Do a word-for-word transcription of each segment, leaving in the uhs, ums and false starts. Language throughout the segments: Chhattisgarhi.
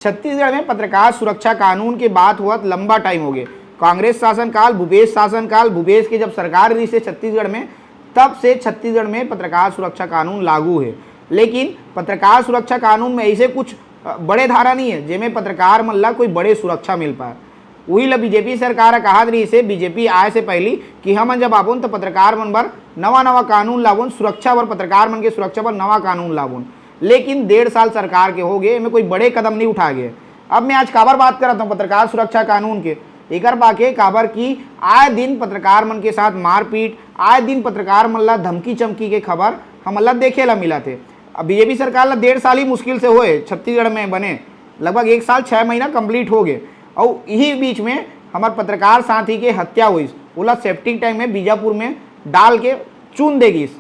छत्तीसगढ़ में पत्रकार सुरक्षा कानून के बात होवत लंबा टाइम हो गए। कांग्रेस शासनकाल, भूपेश शासनकाल, भूपेश के जब सरकार रही से छत्तीसगढ़ में, तब से छत्तीसगढ़ में पत्रकार सुरक्षा कानून लागू है। लेकिन पत्रकार सुरक्षा कानून में ऐसे कुछ, अ, बड़े धारा नहीं है जेमे पत्रकार मन ला कोई बड़े सुरक्षा मिल पाए। उही ला बीजेपी सरकार ह काहत रहिस हे, बीजेपी आए से पहली, कि हमन जब आबोन त पत्रकार मन बर नवा नवा कानून लाबोन, सुरक्षा बर, पत्रकार मन के सुरक्षा बर नवा कानून लाबोन। लेकिन डेढ़ साल सरकार के हो गए, एमे कोई बड़े कदम नहीं उठा गए। अब मैं आज काबर बात करत हूँ पत्रकार सुरक्षा कानून के, एकर बाके काबर कि आए दिन पत्रकार मन के साथ मारपीट, आए दिन पत्रकार मन ला धमकी चमकी के खबर हमन ला देखे ला मिलत हे। अब बीजेपी सरकार ला डेढ़ साल ही मुश्किल से होए छत्तीसगढ़ में बने, लगभग एक साल छः महीना कंप्लीट हो गए। और यही बीच में हमारे पत्रकार साथी के हत्या हुई, ओला सेप्टिक टैंक में बीजापुर में डाल के चून दे गिस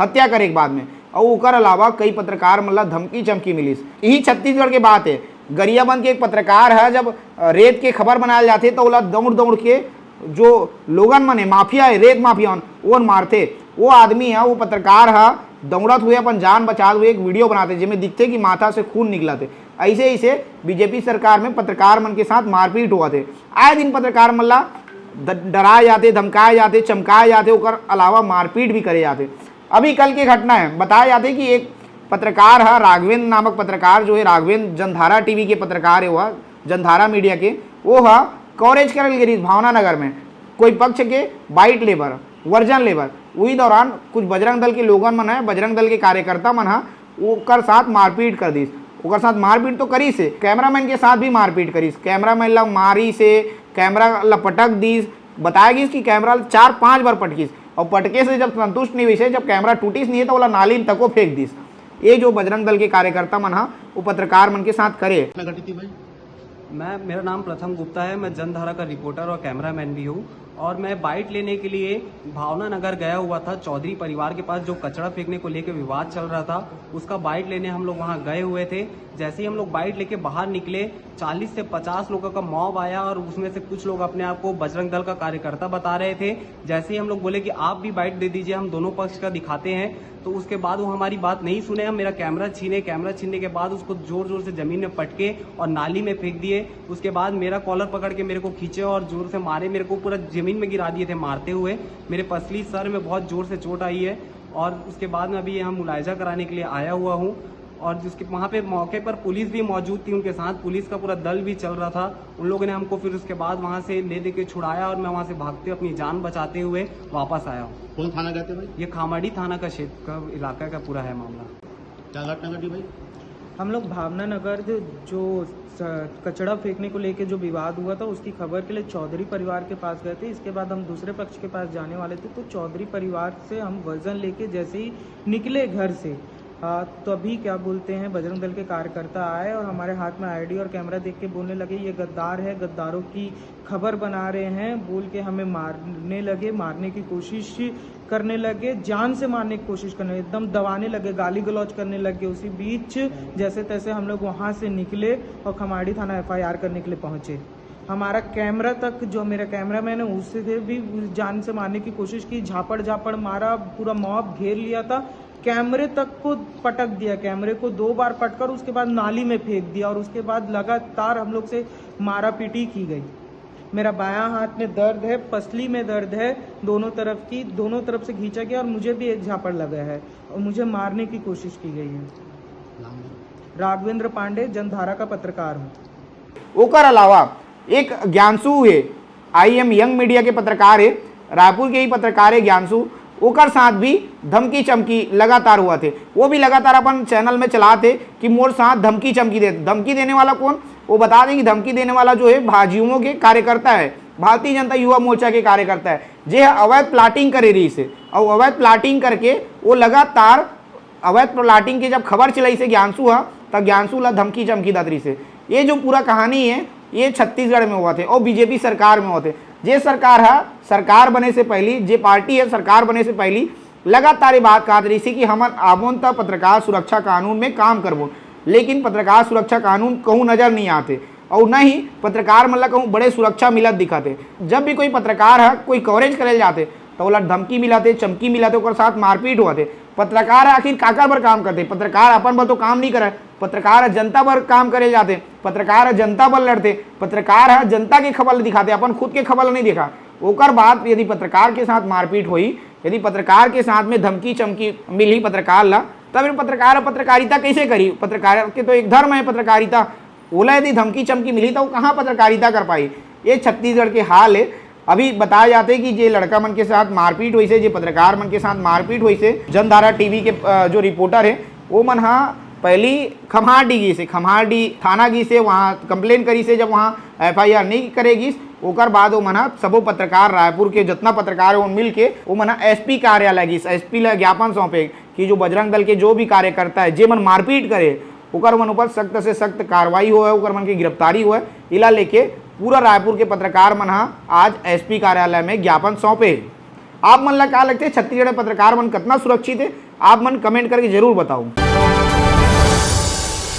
हत्या करे के बाद में। और ओकर अलावा कई पत्रकार मन ला धमकी चमकी मिलिस। यही छत्तीसगढ़ के बात है, गरियाबंद के एक पत्रकार है, जब रेत के खबर बनाए जाते तो ओला दौड़ दौड़ के जो लोगन मन है, माफिया है, रेत माफिया मन, ओन मारथे। वो आदमी है, वो पत्रकार है, दौड़त हुए अपन जान बचात हुए एक वीडियो बनाते, जेमे दिखते कि माथा से खून निकलत हे। ऐसे ऐसे बीजेपी सरकार में पत्रकार मन के साथ मारपीट होवत हे। आए दिन पत्रकार मन ला द-, डराए जाते, धमकाए जाते, चमकाए जाते, ओकर अलावा मारपीट भी करे जाते। अभी कल के घटना है, बताया जाते कि एक पत्रकार है, राघवेंद्र नामक पत्रकार जो है, राघवेंद्र जनधारा टीवी के पत्रकार है, वह जनधारा मीडिया के, वो ह कवरेज करल गिरिस भावना नगर में कोई पक्ष के बाइट लेबर, वर्जन लेबर। उही दौरान कुछ बजरंग दल के लोगन मन है, बजरंग दल के कार्यकर्ता मन ह ओकर साथ मारपीट कर दिस। ओकर साथ मारपीट तो करिस हे, कैमरामैन के साथ भी मारपीट करिस। कैमरामैन ला मारिस हे, कैमरा ला पटक दिस। बताया गिस कि कैमरा ला चार पांच बार पटकिस, और पटके से जब संतुष्ट नहीं हुई से, जब कैमरा टूटिस नहीं है तो ओला नाली में तको फेंक दिस। ये जो बजरंग दल के कार्यकर्ता मन ह वो पत्रकार मन के साथ करे। घटना घटी थी भाई? मैं, मेरा नाम प्रथम गुप्ता है, मैं जनधारा का रिपोर्टर और कैमरामैन भी हूँ। और मैं बाइट लेने के लिए भावना नगर गया हुआ था, चौधरी परिवार के पास, जो कचरा फेंकने को लेकर विवाद चल रहा था, उसका बाइट लेने हम लोग वहाँ गए हुए थे। जैसे ही हम लोग बाइट लेके बाहर निकले, चालीस से पचास लोगों का मॉब आया और उसमें से कुछ लोग अपने आप को बजरंग दल का कार्यकर्ता बता रहे थे। जैसे ही हम लोग बोले कि आप भी बाइट दे दीजिए, हम दोनों पक्ष का दिखाते हैं, तो उसके बाद वो हमारी बात नहीं सुने, हम, मेरा कैमरा छीने। कैमरा छीनने के बाद उसको जोर जोर से जमीन में पटके और नाली में फेंक दिए। उसके बाद मेरा कॉलर पकड़ के मेरे को खींचे और जोर से मारे, मेरे को पूरा जमीन में गिरा दिए थे मारते हुए। मेरे पसली सर में बहुत जोर से चोट आई है और उसके बाद में अभी यहाँ मुलायजा कराने के लिए आया हुआ हूँ। और जिसके वहाँ पे मौके पर पुलिस भी मौजूद थी उनके साथ, पुलिस का पूरा दल भी चल रहा था। उन लोगों ने हमको फिर उसके बाद वहाँ से ले दे के छुड़ाया और मैं वहाँ से भागते हुए अपनी जान बचाते हुए वापस आया हूँ। कौन थाना गए थे भाई? ये खामाड़ी थाना का क्षेत्र का, इलाका का पूरा है मामला। क्या घटना घटी भाई? हम लोग भावना नगर जो, जो स-, कचरा फेंकने को लेके जो विवाद हुआ था, उसकी खबर के लिए चौधरी परिवार के पास गए थे। इसके बाद हम दूसरे पक्ष के पास जाने वाले थे, तो चौधरी परिवार से हम वजन लेके जैसे ही निकले घर से, हाँ, तभी क्या बोलते हैं, बजरंग दल के कार्यकर्ता आए और हमारे हाथ में आईडी और कैमरा देख के बोलने लगे, "ये गद्दार है, गद्दारों की खबर बना रहे हैं," बोल के हमें मारने लगे, मारने की कोशिश करने लगे, जान से मारने की कोशिश करने, एकदम दबाने लगे, गाली गलौज करने लगे। उसी बीच जैसे तैसे हम लोग वहाँ से निकले और खमाड़ी थाना एफआईआर करने के लिए पहुँचे। हमारा कैमरा तक, जो मेरा कैमरामैन है, उससे भी जान से मारने की कोशिश की, झापड़ झापड़ मारा, पूरा मॉब घेर लिया था। कैमरे तक को पटक दिया, कैमरे को दो बार पटकर उसके बाद नाली में फेंक दिया और उसके बाद लगातार हम लोग से मारा पीटी की गई। मेरा बायां हाथ में दर्द है, पसली में दर्द है, दोनों तरफ की, दोनों तरफ से खींचा गया और मुझे भी एक झापड़ लगा है और मुझे मारने की कोशिश की गई है। राघवेंद्र पांडे, जनधारा का पत्रकार हूँ। ओकर अलावा एक ज्ञानशु हे, आई एम यंग मीडिया के पत्रकार हे, रायपुर के ही पत्रकार हे ज्ञानशु, ओकर साथ भी धमकी चमकी लगातार होवत हे। वो भी लगातार अपन चैनल में चलात हे कि मोर साथ धमकी चमकी दे। धमकी देने वाला कौन? वो बता दें कि धमकी देने वाला जो है भाजयुमो के कार्यकर्ता है, भारतीय जनता युवा मोर्चा के कार्यकर्ता है, जे ह अवैध प्लाटिंग करे रहिस हे और अवैध प्लाटिंग करके वो लगातार अवैध प्लाटिंग के जब खबर चलाइस हे ज्ञानशु ह, त ज्ञानशु ला धमकी चमकी दत रहिस हे। ये जो पूरा कहानी है, ये छत्तीसगढ़ में होवत हे और बीजेपी सरकार में होवत हे। जे सरकार ह, सरकार बने से पहली, जे पार्टी है, सरकार बने से पहली लगातार ये बात कहत रहिस हे कि हमन आबोन त पत्रकार सुरक्षा कानून में काम करबोन, लेकिन पत्रकार सुरक्षा कानून कहूँ नजर नहीं आते। और न ही पत्रकार मन ला कहूँ बड़े सुरक्षा मिलत दिखत हे। जब भी कोई पत्रकार ह कोई कवरेज करे ल जाथे, त ओला धमकी मिलत हे, चमकी मिलत हे, ओकर साथ मारपीट होवत हे। पत्रकार ह आखिर काकर बर काम करथे? पत्रकार अपन बर तो काम नहीं करय, पत्रकार ह जनता बर काम करे जाथे, पत्रकार ह जनता बर लड़थे, पत्रकार ह जनता के खबर ल दिखाथे, अपन खुद के खबर ल नहीं देखा। ओकर बाद यदि पत्रकार के साथ मारपीट होई, यदि पत्रकार के साथ में धमकी चमकी मिलही पत्रकार ला, तब फिर पत्रकार ह पत्रकारिता कैसे करी? पत्रकार के तो एक धर्म है पत्रकारिता। ओला यदि धमकी चमकी मिली तो वो कहाँ पत्रकारिता कर पाई? ये छत्तीसगढ़ के हाल है। अभी बताया जाते कि जे लड़का मन के साथ मारपीट होइसे, जे पत्रकार मन के साथ मारपीट होइसे, जनधारा टीवी के जो रिपोर्टर है, वो मन हा पहली खम्हारडी गिसे, खम्हारडी थाना गिसे, वहाँ कंप्लेन करिसे। जब वहाँ एफआईआर नहीं करे गिस, ओकर बाद वो मन हा सबो पत्रकार, रायपुर के जितना पत्रकार है, वो मिल के वो मन हा एसपी कार्यालय गिस, एसपी ला ज्ञापन सौंपे कि जो बजरंग दल के जो भी कार्यकर्ता है, जे मन मारपीट करे, ओकर मन ऊपर सख्त से सख्त कार्रवाई होए, ओकर मन के गिरफ्तारी होए। इला लेके पूरा रायपुर के पत्रकार मन हा आज एसपी कार्यालय में ज्ञापन सौंपे। आप मन ला का लगथे, छत्तीसगढ़ में पत्रकार मन कितना सुरक्षित है? आप मन कमेंट करके जरूर बताओ।